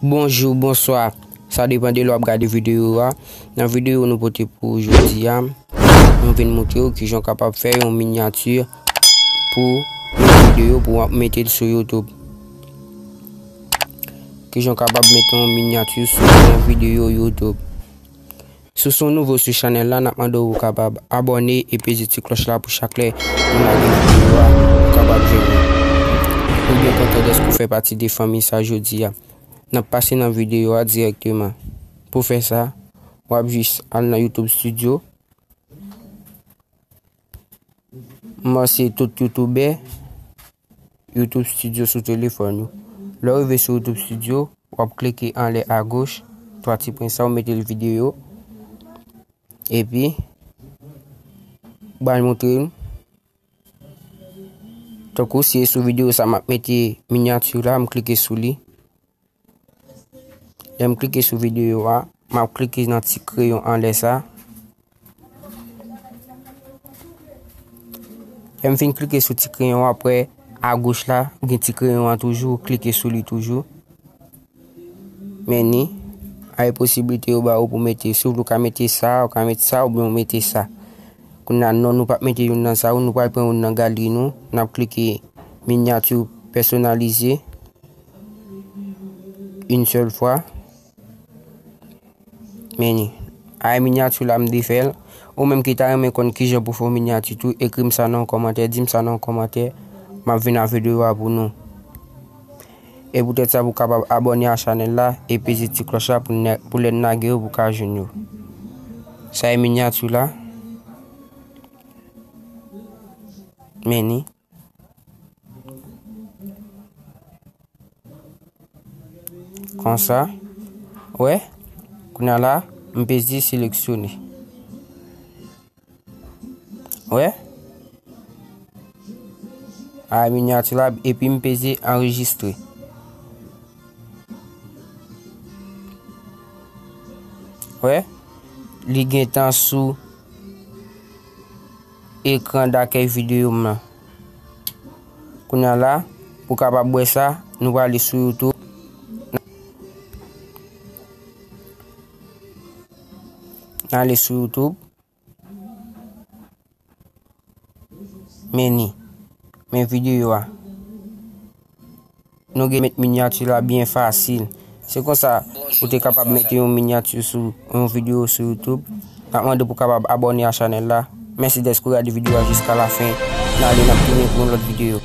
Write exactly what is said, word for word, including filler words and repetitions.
Bonjou, bonswa. Sa depann de lè w ap gade videyo a. Nan videyo nou pote pou jodi a, nou vin montre w kijan w kapab fè yon minyati pou yon videyo pou w ap mete l sou YouTube. Kijan w kapab mete yon minyati sou yon videyo YouTube. Si w se yon nouvo sou chanèl la, n ap mande w pou w kapab abòne e peze ti klòch la pou chak lè nou lage videyo a, ou kapab jwenn li. Nou byen kontan dèske w fè pati de fanmi sa jodi a. N ap pase nan videyo a dirèkteman. Pou fè sa, w ap jis al nan YouTube Studio. M panse tout youtubè, YouTube Studio sou telefòn yo. Lè w rive sou YouTube Studio, w ap klike anlè agoch, twa ti pwen sa, w mete l videyo. Epi, w pral montre m. Tankou si e sou videyo sa m ap mete minyati la, m klike sou li. Lè m klike sou videyo a, m ap klike nan ti kreyon anlè sa. Lè m fin klike sou ti kreyon an, w ap wè agoch la, gen ti kreyon an toujou, klike sou li toujou. Men ni, ay posiblite yo ba ou pou mete, si w vle w ka mete sa, w ka mete sa, oubyen w mete sa. Kounye a, non, nou p ap mete youn nan sa yo, nou pral pran youn nan galri nou, n ap klike minyati pèsonalize, yon sèl fwa. Men ni, ay minyati la m te fè l. Ou menm ki ta renmen konn kijan pou fè yon minyati tou, ekri m sa nan yon kòmantè, di m sa nan yon kòmantè, m ap vin ak videyo a pou nou. E poutèt sa, pou w kapab abòne a chanèl la e peze ti klòch la pou n-, pou lè n lage yo, pou w ka jwenn yo. Sa e minyati la. Men ni. Konsa. Wè? Kounye a la, m peze seleksyone. Wè? A minyati la, epi m peze anrejistre. Wè? Li gentan sou ekran dakèy videyo m nan. Kounye a la, pou w kapab wè sa, nou prale sou YouTube. N ale sou YouTube. Men ni. Men videyo a. Nou gen met minyati la byen fasil. Se konsa, ou te kapab mete yon minyati sou yon videyo sou YouTube. N ap mande pou w kapab abòne a chanèl la. Mèsi dèske w gade videyo a jiska lafen. N ale, n ap tounen pou yon lòt videyo.